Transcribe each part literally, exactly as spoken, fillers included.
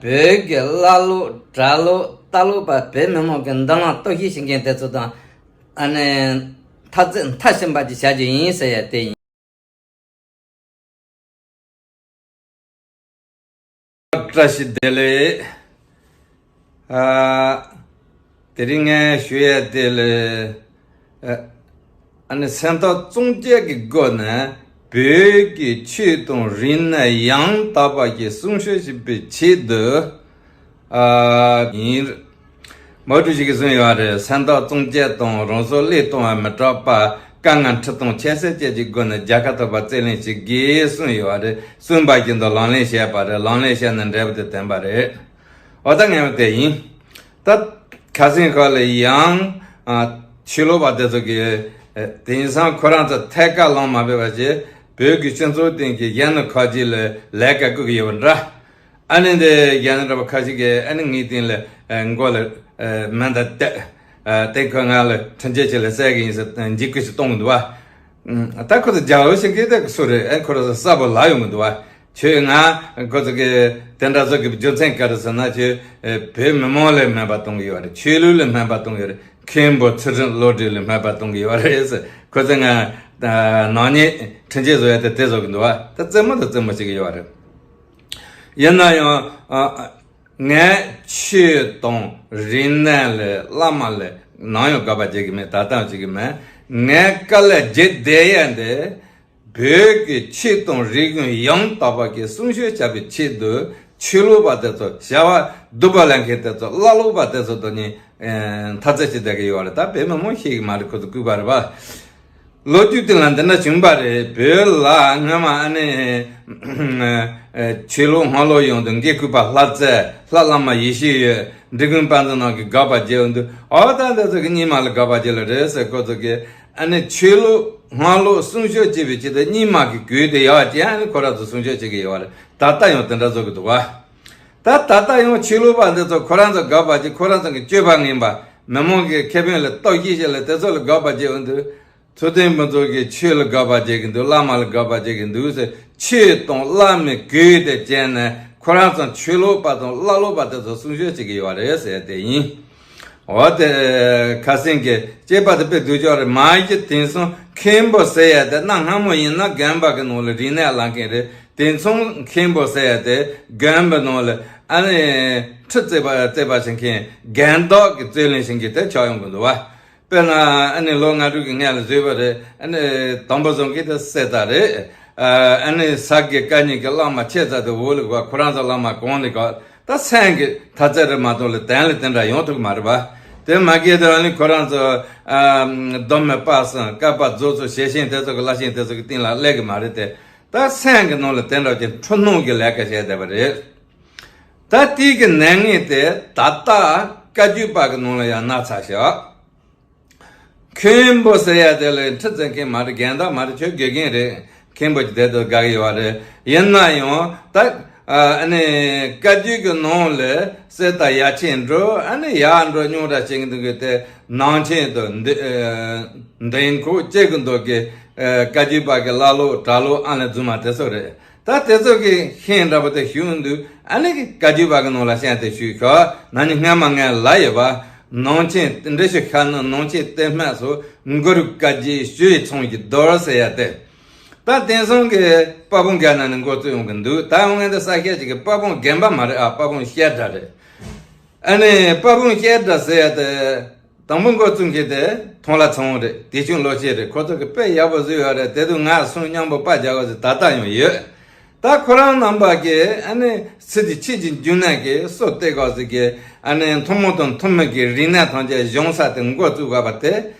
བོད་ཀྱི་བླ་ལུགས་གྲྭ་ལུགས་ལྟ་ལུགས་པ་བོད་མི་མང་གི་མདུན་ལམ་གཏོར་བཤིག་བྱེད་མཁན་དེ་ཚོ་དང་། ཨ་ནི་མཐའ་བརྩེ་མཐའ་ཕྱིན་པ་ཅིག་བྱ་རྒྱུ་ཡིན་ཟེར་ཡ་དེ་ཡིན། བཀྲ་ཤིས་བདེ་ལེགས། ཨ། དེ་རིང་ངས་ཞུ་ཡ་དེ་ལ། ཨ། ཨ་ནི་སེམས་ཐག་གཙང་བཅད་ཀྱི་སྒོ་ནས་བོད་ཀྱི་ཆོས་དང་རིག་གནས་ཡང་དག་པ་ཞིག་སྲུང་སྐྱོབ་བྱེད་པའི་ཆེད་དུ། ཨ། ཡིན། མའོ་ཀྲུའུ་ཞི་གིས་གསུངས་ཡོད་རེད། སེམས་ཐག་གཙང་བཅད་དང་རང་སྲོག་བློས་གཏོང་བ་མི་སྐྲག་པ། དཀའ་ངལ་འཕྲི་གཏོང་ཁྱད་བསད་བཅས་ཀྱི་སྒོ་ནས་རྒྱལ་ཁ་ཐོབ་པར་རྩོད་ལེན་བྱེད་དགོས་གསུངས་ཡོད་རེད། གསུངས་པ་བཞིན་དུ་ལག་ལེན་བྱས་པ་རེད། ལག་ལེན་བྱས་ནས་འབྲས་བུ་དེ་ཐོན་པ་རེད། འོ་ད་ངས་དེ་ཡིན། ད་ཁ་སང་ཁ་ལ་ཡང་། ཨ། ཆོས་ལུགས་པ་དེ་ཚོ་གིས། ཨ། དེང་སང་ཁོ་རང་ཚོ་ཐད་ཀར་ལངས་མ་ཕོད་པ་བྱས། བོད་ཀྱི་སྤྱི་ཚོགས་སྟེང་གི་གཞོན་ནུ་ཁག་ཅིག་ལ་ལས་ཀ་བསྐུར་གྱི་ཡོད་པ་འདྲ། ཨ་ནི་འདི་གཞོན་ནུ་འདྲ་པོ་ཁ་ཤས་ཀྱིས་ཨ་ནི་ངའི་སྟེང་ལ། ཨ། མགོ་ལ། ཨ། མེ་མདའ་གཏད། ཨ། དེ་ཁོས་ང་ལ་འཕྲིན་བཅོལ་བྱེད་ལ་བསད་ཀྱི་ཡིན་ཟེར་འཇིགས་སྐུལ་ཞིག་གཏོང་གི་འདུག་བ། ཨ། ད་ཁོ་ཚོ་རྒྱལ་པོ་ཞིག་གིས་དེ་སུ་རེད། ཨ། ཁོ་རང་ཚོ་གསལ་པོ་ལབ་ཡོང་གི་འདུག་བ། ཁྱོད་ང་ཁོ་ཚོ་གི་དེ་འདྲ་ཚོ་གི་རྒྱུ་མཚན་ག་རེ་ཟེར་ན། ཁྱོད། ཨ། བོད་མི་མང་ལ་སྨན་པ་གཏོང་གི་ཡོད་རེད། ཆོས་ལུགས་ལ་སྨན་པ་གཏོང་གི་ཡོད་རེད། མཁན་པོ་ཚུལ་ཁྲིམས་བློ་གྲོས་ལ་སྨན་པ་གཏོང་གི་ཡོད་རེད་ཟེར། ཁོ་ཚོས་ང་། ཨ། ནག་ཉེས་འཕྲིན་བཅོལ་བཟོ་ཡ་དེ་དེ་བཟོ་གི་འདུག་བ། ད་རྩེད་མོ་དང་རྩེད་མོ་བྱེད་ཀྱི་ཡོད་རེད། ཡིན་ན་ཡང་། ཨ། ངས་ཆོས་དང་རིག་གནས་ལ་བླ་མ་ལ་ནམ་ཡང་དགག་པ་བྱེད་ཀྱི་མེད། ད་ལྟའང་བྱེད་ཀྱི་མེད། ངས་དཀའ་ལས་བརྒྱབ་བསྡད་ཡ་འདི། བོད་ཀྱི་ཆོས་དང་རིག་གཞུང་ཡང་དག་པ་གི་སྲུང་སྐྱོབ་བྱ་བའི་ཆེད་དུ། ཆོས་ལུགས་པ་དེ་ཚོ། བྱ་བ་སྡུག་པ་ལས་མཁན་དེ་ཚོ། བླ་ལུགས་པ་དེ་ཚོ་དང་ནི། ཨ། འཐབ་རྩོད་བྱེད་བསྡད་ཀྱི་ཡོད་རེད། ད་བོད་མི་མང་ཤེས་ཀྱི་མ་རེད། ཁོ་ཚོ་ལྐུགས་པ་རེད་པ། ལོ་རྒྱུས་སྟེང་ལ་འདི་འདྲ་བྱུང་པ་རེད། བོད་ལ་སྔོན་མ་ཨ་ནི། ཨ། ཆོས་ལུགས་སྔགས་ལུགས་ཡོང་དུས་དགེ་བསྐོས་པ་ལྷ་རྩེ། ལྷ་བླ་མ་ཡེ་ཤེས་འོད། འབྲི་གུང་དཔལ་འཛོམས་རྣམས་ཀྱིས་དགག་པ་བྱས་ཡོང་དུས། འོ་ད་འདི་ཚོ་གིས་རྙིང་མ་ལ་དགག་པ་བྱས་ལ་རེད་ཟེར། ཁོ་ཚོ་གིས་ཨ་ནི་ཆོས་ལུགས་སྔགས་ལུགས་སྲུང་སྐྱོབ་བྱེད་པའི་ཆེད་དུ་རྙིང་མ་གི་གོས་དེ་ཡག་ཅན་ཨ་ནི་ཁོ་རང་ཚོ་སྲུང་སྐྱོབ་བྱེད་ཀྱི་ཡོད་རེད། ད་ལྟ་ཡང་དེ་འདྲ་བཟོ་གི་འདུག་བ། ད་ད་ལྟ་ཡང་ཆོས་ལུགས་པ་འདི་ཚོ་ཁོ་རང་ཚོ་དགག་པ་བྱེད། ཁོ་རང་ཚོ་གི་སྤྱོད་པ་ངན་པ། མི་མང་གི་ཁེ་ཕན་ལ་གཏོར་བཤིག་བྱེད་ལ་དེ་ཚོ་ལ་དགག་པ་བྱེད་འོང་དུས། ཚུལ་ཁྲིམས་ཕུན་ཚོགས་ཀྱིས་ཆོས་ལ་དགག་པ་བྱེད་ཀྱི་འདུག་བླ་མ་ལ་དགག་པ་བྱེད་ཀྱི་འདུག་ཟེར། ཆོས་དང་བླ་མའི་གོས་དེ་བྱས་ནས་ཁོ་རང་ཚོ་ཆོས་ལུགས་པ་དང་བླ་ལུགས་པ་དེ་ཚོ་སྲུང་སྐྱོབ་བྱེད་ཀྱི་ཡོད་རེད་ཟེར་དེ་ཡིན། འོ་དེ་ཁ་སང་གི་སྐྱེས་པ་དེ་དཔེ་སྡུག་ཅག་རེད། མ་གཞི་དེང་སང་མཁན་པོ་ཟེར་ཡ་དེ་གནའ་སྔ་མོ་ཡིན་ན་དགོན་པ་གི་ནང་ལ་རིག་གནས་བསླབ་མཁན་རེད། དེང་སང་མཁན་པོ་ཟེར་ཡ་དེ་དགོན་པའི་ནང་ལ་ཨ་ནི་ཁྲི་བརྩེགས་པ་བརྩེགས་པ་བྱེད་མཁན། རྒན་བདག་གི་རྩོད་ལེན་བྱེད་མཁན་དེ་ཆགས་ཡོང་གི་འདུག་བ། དཔེར་ན་ཨ་ནི་ལོ་ལྔ་དྲུག་གི་སྔོན་ལ་བཟོས་པ་རེད། ཨ་ནི་དང་པོ་བཟོ་མཁན་དེ་གསེར་རྟ་རེད། ཨ་ནི་ས་དགེ་བཀའ་རྙིང་གི་བླ་མ་ཆེ་ཙམ་དེ་འོག་ལ་བཀག་ཁོ་རང་ཚོ་བླ་མ་གོང་ལ་བཀག་ད་སེམས་ཀྱི་ཐ་ཚད་རེད་མ་གཏོགས་ལ་གདན་ལ་དེ་འདྲ་ཡོང་ཐུབ་ཀྱི་མ་རེད་པ། དེ་མ་གཏོགས་དེ་ཨ་ནི་ཁོ་རང་ཚོ། ཨ། མདོ་སྨད་པ་སངས། བཀའ་པ་རྫོགས་སོགས་ཞལ་ཆེམས་དེ་ཚོ་གི་བླ་ཆེན་དེ་ཚོ་གི་སྟེང་ལ་སླེབས་ཀྱི་མ་རེད་དེ། ད་སེམས་ཀྱི་ནང་ལ་དེ་འདྲ་ཅིག་འཁྲུལ་སྣང་གི་ལས་ཀ་བྱས་བསྡད་པ་རེད། ད་དེའི་གི་ནད་ངན་དེ་ད་ལྟ་བཀའ་བརྒྱུད་པ་གི་ནང་ལ་ཡང་ན་ཚ་ཞིག་མཁན་པོ་ཟེར་ཡ་དེ་ལ་ཁྲི་བརྩེགས་མཁན་མ་རེད། རྒན་བདག་མ་རེད། ཁྱོད་དགེ་རྒན་རེད། མཁན་པོ་ཅིག་བསྡད་དུས་དགའ་གི་ཡོད་རེད། ཡིན་ན་ཡང་ད་ཨ་ནི་བཀའ་བརྒྱུད་ཀྱི་ནང་ལ་གསེར་རྟ་ཡར་ཕྱིན་འགྲོ། ཨ་ནི་ཡར་འགྲོ་རྙོག་དྲ་བྱེད་ཀྱི་འདུག་གི་དེ་ནང་ཆེན་དུ་འདི་ཨ་འདི་ཁོག་བཅད་ཀྱི་འདུག་གི། ཨ། བཀའ་བརྒྱུད་པ་གི་བླ་ལུགས་གྲྭ་ལུགས་ཨ་ལས་རྫུན་མ་དེ་ཚོ་རེད། ད་དེ་ཚོ་གི་ཤན་འདྲ་པོ་དེ་ཞུགས་འདུག་ཨ་ནི་གི་བཀའ་བརྒྱུད་པ་གི་ནང་ལ་ཤན་དེ་ཞུགས་ཤོག་ན་ནི་སྔ་མ་ངས་ལབ་ཡོད་པ། ནང་ཆེན་འདི་ཞིག་ཤ་ན་ནང་ཆེན་གཏེར་སྨད་སོགས་མགུར་བཀའ་བརྒྱད་ཞུ་ཡི་ཚོམས་ཀྱི་རྡོར་ཟེར་ཡ་དེ། ད་དེང་སང་གི་དཔལ་སྤུངས་རྒྱལ་ནང་ནས་འགོ་བཙུགས་ཡོང་གི་འདུག་ད་འོང་ངས་འདི་ས་སྐྱ་ཅིག་གི་དཔལ་སྤུངས་དགོན་པ་མ་རེད་ཨ། དཔལ་སྤུངས་བཤད་གྲྭ་རེད། ཨ་ནི་དཔལ་སྤུངས་བཤད་གྲྭ་ཟེར་ཡ་དེ། དང་པོ་འགོ་བཙུགས་མཁན་དེ་ཐང་ལྷ་ཚེ་དབང་རེད། དེ་ཆུང་ལོ་ཆེ་རེད། ཁོ་ཚོ་གི་དཔེ་ཡག་པོ་བཟོས་ཡོད་རེད། དེ་དུས་ང་སང་མཉམ་པོ་པར་རྒྱག་ག་ཟིག་ད་ལྟ་ཡང་ཡོད། ད་ཁོ་རང་རྣམ་པ་གིས་ཨ་ནི་སི་ཏུ་ཆོས་ཀྱི་འབྱུང་གནས་ཀྱི་སྲོལ་གཏོད་ག་ཟིག་གི་ཨ་ནི་ཐུན་མོང་དང་ཐུན་མིན་གྱི་རིག་གནས་ཐམས་ཅད་སྦྱོང་ས་དེ་འགོ་བཙུགས་པ་དེ།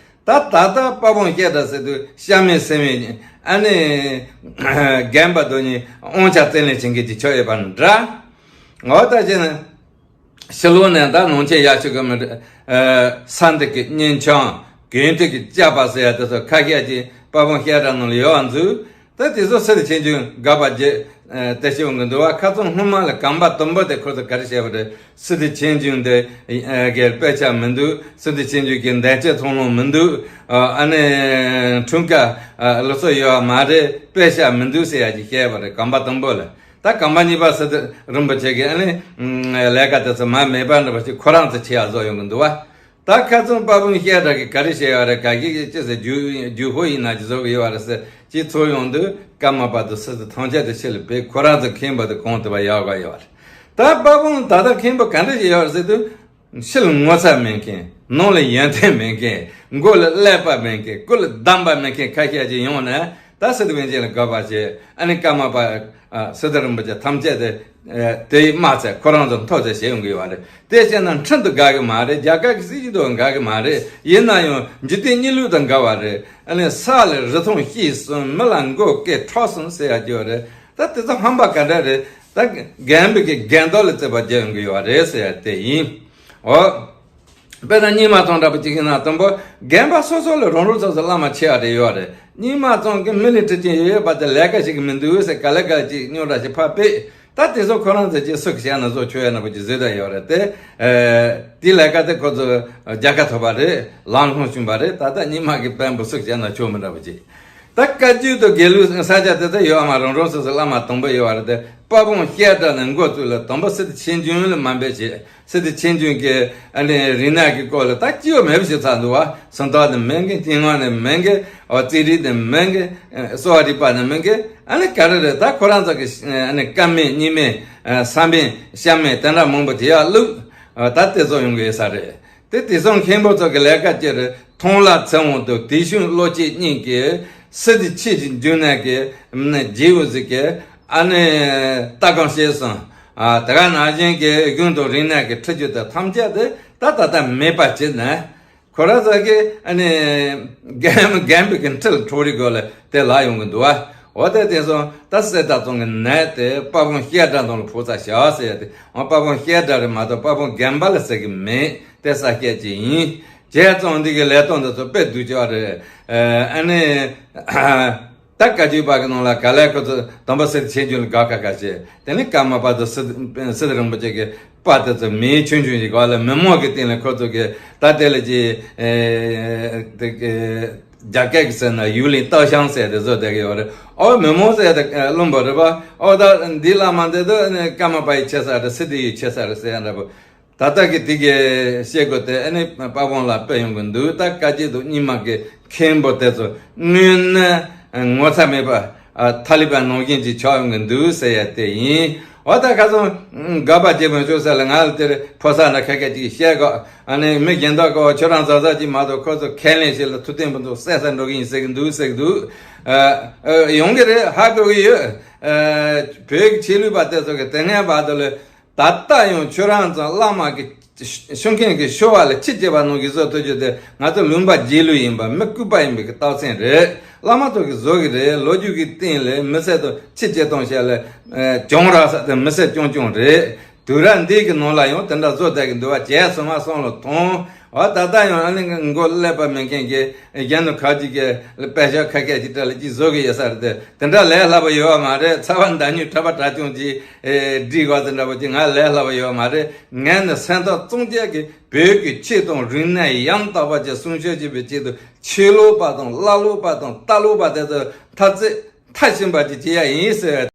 ད་ད་ལྟ་དཔལ་སྤུངས་བཤད་གྲྭ་ཟེར་དུས་གཤའ་མི་སེམས་མི་ཨ་ནི་རྒན་པ་དོ་ནི་དབང་ཆ་རྩོད་ལེན་བྱེད་མཁན་གྱི་ཆགས་ཡོད་པ་འདྲ། འོ་ད་བྱས་ན། ཕྱི་ལོགས་ནས་ད་ནང་ཆེན་ཡག་ཤོས་ཀྱི་མི་འདྲ། ཨ། ས་འདི་གི་གཉན་ཆང་། གོན་ཐུག་གི་སྐྱག་པ་ཟེར་ཡ་དེ་ཚོ་ཁ་ཤས་ཀྱིས་དཔལ་སྤུངས་བཤད་གྲྭ་ནང་ལ་ཡོད་པ་འཛུལ། ད་དེ་ཚོ་སི་ཏུ་ཆོས་འབྱུང་དགག་པ་བྱེད་དེ་བྱེད་འོང་གི་འདུག་བ། ཁ་སང་སྔོན་མ་ལ་གམ་པ་དུམ་བུ་དེ་ཁོ་ཚོ་ག་རེ་བྱས་པ་རེད། སི་ཏུ་ཆོས་འབྱུང་དེ་གི་དཔེ་ཆ་མི་འདུག་སི་ཏུ་ཆོས་འབྱུང་གི་འདས་མཆོད་ཚོགས་ལུང་མི་འདུག་ཨ་ནི་འཁྲུངས་སྐར་ལུགས་སྲོལ་ཡོད་པ་མ་རེད། དཔེ་ཆ་མི་འདུག་ཟེར་ཡ་ཅིག་བཤད་པ་རེད། གམ་པ་དུམ་བུ་ལ། ད་གོམ་པ་གཉིས་པ་སི་ཏཱ་རིན་པོ་ཆེ་གི་ཨ་ནི་ལས་ཀ་དེ་ཚོ་མ་མེད་པ་འདྲ་བ་ཞིག་ཁོ་རང་ཚོ་བྱེད་ཡག་བཟོ་ཡོང་གི་འདུག་བ། ད་ཁ་སང་དཔལ་སྤུངས་བཤད་གྲྭ་གི་ག་རེ་བཤད་ཡོད་རེད། ག་གི་ཅི་ཟེར་རྒྱུ་རྒྱུ་ཧོ་ཡིན་ན་ཅི་བཟོ་གི་ཡོད་རེད་ཟེར་ཅི་ཚོ་ཡོང་དུས་ཀརྨ་པ་དང་སི་ཏཱ་ཐམས་ཅད་དེ་ཕྱི་ལ་བེད་ཁོ་རང་ཚོ་མཁན་པོ་དེ་གོང་དུ་བ་ཡག་ག་ཡོད་རེད། ད་དཔལ་སྤུངས་ད་ལྟ་མཁན་པོ་ག་འདྲ་ཞིག་ཡོད་རེད་ཟེར་དུས། ཕྱི་ལ་ངོ་ཚ་མེད་མཁན། ནང་ལ་ཡོན་ཏན་མེད་མཁན། མགོ་ལ་ཀླད་པ་མེད་མཁན། སྐུ་ལ་གདམས་པ་མེད་མཁན་ཁ་ཤས་ཅིག་ཡོང་ནས་ད་སི་ཏཱ་བྷེ་ཅིང་ལ་དགའ་བ་བྱས། ཨ་ནི་ཀརྨ་པ་ཨ་སི་ཏཱ་རིན་པོ་ཆེ་ཐམས་ཅད་དེ་ཨ་དེ་དམག་བཙལ། ཁོ་རང་ཚོ་མཐོ་ཚད་བྱེད་ཡོང་གི་ཡོད་རེད། དེ་བྱས་ན་ཁྲིམས་དང་འགལ་གི་མ་རེད། རྒྱ་གར་གྱི་སྲིད་ཇུས་དང་འགལ་གི་མ་རེད། ཡིན་ན་ཡང་འཇིག་རྟེན་གཉིས་ལུགས་དང་འགལ་བ་རེད། ཨ་ནི་ས་ལ་རི་ཐང་སྐྱེས་སོང་། མི་ལ་མགོ་སྐེ་འཕྲོག་སོང་ཟེར་ཡ་རྒྱུ་རེད། ད་དེ་ཚོ་ཧམ་པ་ག་འདྲ་རེད། ད་རྒན་པའི་གི་རྒན་དར་ལ་རྩོད་པ་རྒྱག་ཡོང་གི་ཡོད་རེད་ཟེར་ཡ་དེ་ཡིན། འོ། དཔེར་ན་རྙིང་མ་ཚང་འདྲ་པོ་གཅིག་ཡིན་ན་དང་པོ་རྒན་པ་སོ་སོ་ལ་རང་རང་སོ་སོ་བླ་མ་ཆེ་བ་རེ་ཡོད་རེད། རྙིང་མ་ཚང་གི་མི་ལ་ཁྲི་ཆེན་ཡོད་ཡོད་པ་དེ་ལས་ཀ་ཞིག་གི་མི་འདུག་ཟེར་ག་ལེ་ག་ལེ་ཅིག་རྙོག་དྲ་ཞིག་ཕར་སྤེལ། ད་དེ་ཚོ་ཁོ་རང་ཚོ་ཅིག་སུག་བྱས་ན་བཟོ་ཆོག་ཡ་ན་པོ་ཅིག་བཟོས་ད་ཡོད་རེད་དེ། ཨེ། དེའི་ལས་ཀ་དེ་ཁོ་ཚོ་རྒྱལ་ཁ་ཐོབ་པ་རེད། ལམ་ལྷོང་བྱུང་བ་རེད། ད་ལྟ་རྙིང་མ་གི་དཔོན་པོ་སུག་བྱས་ན་ཆོག་མི་འདྲ་པོ་ཅིག་ད་བཀའ་བརྒྱུད་དང་དགེ་ལུགས་ས་ཆ་དེ་ཚོ་ཡོད་མ་རེད། རང་རང་སོ་སོ་བླ་མ་དང་པོ་ཡོད་བ་རེད་དེ། དཔལ་སྤུངས་བཤད་གྲྭ་ནས་འགོ་བཙུགས་ལ་དང་པོ་སི་ཏཱ་ཆོས་འབྱུང་ལ་མ་འབད་བྱས། སི་ཏཱ་ཆོས་འབྱུང་གི་ཨ་ནི་རིག་གནས་ཀྱི་སྐོར་ལ་ད་སྐྱིད་པོ་མེད་པ་ཞིག་ཚར་འདུག་བ། སུམ་རྟགས་ནི་མེད་མཁན། སྤྱན་སྔ་ནི་མེད་མཁན། འོ་རྩིས་རིག་ནི་མེད་མཁན། གསོ་བ་རིག་པ་ནི་མེད་མཁན། ཨ་ནི་ག་རེ་རེད། ད་ཁོ་རང་ཚོ་གི་ཨ་ནི་ཀ་མད་རྙིང་མད་ས་མད་ཤ་མད་དེ་འདྲ་མང་པོ་དེ་ཡར་བླུགས། ད་དེ་ཚོ་ཡོང་གི་ཡོད་ས་རེད། དེ་དེང་སང་མཁན་པོ་ཚོ་གི་ལས་ཀ་ཅི་རེད། མཐོང་ལ་ཚེ་དབང་དང་དེ་བཞིན་བློ་སྐྱེད་གཉིས་ཀྱིས་སི་ཏཱ་ཆོས་ཀྱི་འབྱུང་གནས་ཀྱི་རྗེ་བོ་ཟིག་གི་ཨ་ནི་ལྟ་སྒོམ་བྱས་སོང་། ཨ་དེ་ག་ནང་བཞིན་གྱི་གཞུང་དང་རིག་གནས་ཀྱི་ཁྲིད་རྒྱུ་དེ་ཐམས་ཅད་དེ་ད་ད་ལྟ་མེད་པ་བྱས་ནས། ཁོ་ར་ཚོ་གི་ཨ་ནི་རྒན་རྒན་པའི་གི་འཁྲིལ་འཕྲོ་རིག་སྒོ་ལ་དེ་ལ་ཡོང་གི་འདུག་བ། འོ་དེ་དེང་སང་ད་སི་ཏཱ་ཚང་གི་ནད་དེ་དཔལ་སྤུངས་བཤད་གྲྭ་དང་ལ་ཕོག་ཚར་བཞག་ཟེར་ཡ་དེ། འོ་དཔལ་སྤུངས་བཤད་གྲྭ་རེད་མ་གཏོགས་དཔལ་སྤུངས་དགོན་པ་ལ་ཟེར་གི་མེད། དེ་ས་སྐད་ཅིག་ཡིན། བྱས་ཙང་འདི་གི་ལས་སྟངས་འདི་ཚོ་དཔེ་སྡུག་ཅག་རེད། ཨ་ནི་ད་བཀའ་བརྒྱུད་པ་གི་ནང་ལ་ག་ལེར་ཁོ་ཚོ་དམ་པ་སི་ཏཱ་ཆོས་འབྱུང་ལ་དགའ་ཁ་ཁ་བྱས། དེ་ནི་ཀརྨ་པ་དང་སི་སི་ཏཱ་རིན་པོ་ཆེ་གི་པ་དེ་ཚོ་མི་ཆུང་ཆུང་ཞིག་ག་ལ་མི་མང་གི་སྟེང་ལ་ཁོ་ཚོ་གི་ད་དེ་ལ་ཅི་ཨེ་དེ་གི་རྒྱ་སྐད་ཀྱི་ཟེར་ན་ཡུལ་ལི་སྟག་ཤང་ཟེར་དེ་བཟོ་བསྡད་གི་ཡོད་རེད། ཨོ་མི་མང་ཟེར་དེ་ཨེ་བླུན་པོ་རེད་པ། ཨོ་ད་འདི་བླ་མ་འདི་དུ་ཀརྨ་པ་ཡི་ཆེ་ས་རེད། སི་ཏཱ་ཡི་ཆེ་ས་རེད་ཟེར་ཡ་འདྲ་པོ། ད་ལྟ་གི་དེ་གི་བཤད་སྒོ་དེ་ཨ་ནི་དཔལ་སྤུངས་ལ་སྤེལ་ཡོང་གི་འདུག་ད་བཀའ་བརྒྱུད་དང་རྙིང་མ་གི་མཁན་པོ་དེ་ཚོ་དངོས་གནས་ངོ་ཚ་མེད་པ་ཨ་ཐ་ལི་བན་ནང་བཞིན་ཅིག་ཆགས་ཡོང་གི་འདུག་ཟེར་ཡ་དེ་ཡིན། འོ་ད་ཁ་སང་དགག་པ་བྱེད་མི་ཆོག་ཟེར་ལ་ང་ལ་དེར་ཕོ་གསར་འདྲ་ཁ་ཁ་ཅིག་བཤད་གོ། ཨ་ནི་མི་གཞན་དག་གོ་ཁྱོད་རང་ཟ་ཟ་ཅིག་མ་གཏོགས་ཁོ་ཚོ་ཁས་ལེན་བྱེད་ལ་ཐུབ་བསྟན་པོ་འདུག་བསད་ས་འགྲོ་གི་ཡིན་ཟེར་གི་འདུག་ཟེར་གི་འདུག་ཨ་ཨ་ཡོང་གི་རེད། ཧ་གོ་གི་ཡོད། ཨ་བོད་ཀྱི་ཆོས་ལུགས་པ་དེ་ཚོ་གི་དེ་སྔའི་བར་དུ་ལ། ད་ལྟ་ཡང་ཁྱོད་རང་ཚོ་བླ་མ་གི་ཤོ་མཁན་གྱི་ཤོ་བ་ལ་ཁྱི་སྐྱེས་པ་ནང་གི་བཟོ་ཐུབ་རྒྱུ་དེ་ང་ཚོ་ལུང་པ་རྗེས་ལུས་ཡིན་པ་མི་ལྐུགས་པ་ཡིན་པའི་གི་རྟགས་མཚན་རེད། བླ་མ་ཚོ་གི་བཟོ་གི་རེད། ལོ་རྒྱུས་ཀྱི་སྟེང་ལ་མི་སེར་དང་ཁྱི་སྐྱེས་སྟངས་བཤད་ལ་གྱོང་རག་ས་དེ་མི་སེར་རྐྱང་རྐྱང་རེད། དུས་རབས་འདི་གི་ནང་ལ་ཡང་དེ་འདྲ་བཟོ་བསྡད་གི་འདུག་བ། བྱས་སོང་ང་སོང་ལ་ཐོང་། འོ་ད་ལྟ་ཡང་ཨ་ནི་མགོ་ཀླད་པ་མེད་མཁན་གྱི་གཞན་དུ་ཁ་ཅིག་གི་དཔེ་ཤག་ཁ་སྐད་ཅིག་སྤྲད་ལ་ཅིག་བཟོ་གི་ཡོད་ས་རེད་དེ། དེ་འདྲ་ལས་སླ་པོ་ཡོད་བ་མ་རེད། ཚ་བ་མདའ་སྨྱུག་ཁྲ་པ་གྲ་ཅུང་ཅིག་ཨེ་སྒྲིག་ག་དེ་འདྲ་པོ་ཅིག་ང་ལས་སླ་པོ་ཡོད་བ་མ་རེད། ངས་ནི་སེམས་ཐག་གཙང་བཅད་ཀྱིས་བོད་ཀྱི་ཆོས་དང་རིག་གནས་ཡང་དག་པ་ཅིག་སྲུང་སྐྱོབ་བྱེད་པའི་ཆེད་དུ་ཆོས་ལུགས་པ་དང་བླ་ལུགས་པ་དང་རྟ་ལུགས་པ་དེ་ཚོ་འཐབ་རྩོད་མཐའ་ཕྱིན་པ་ཅིག་བྱེད་ཡ་ཡིན་ཟེར།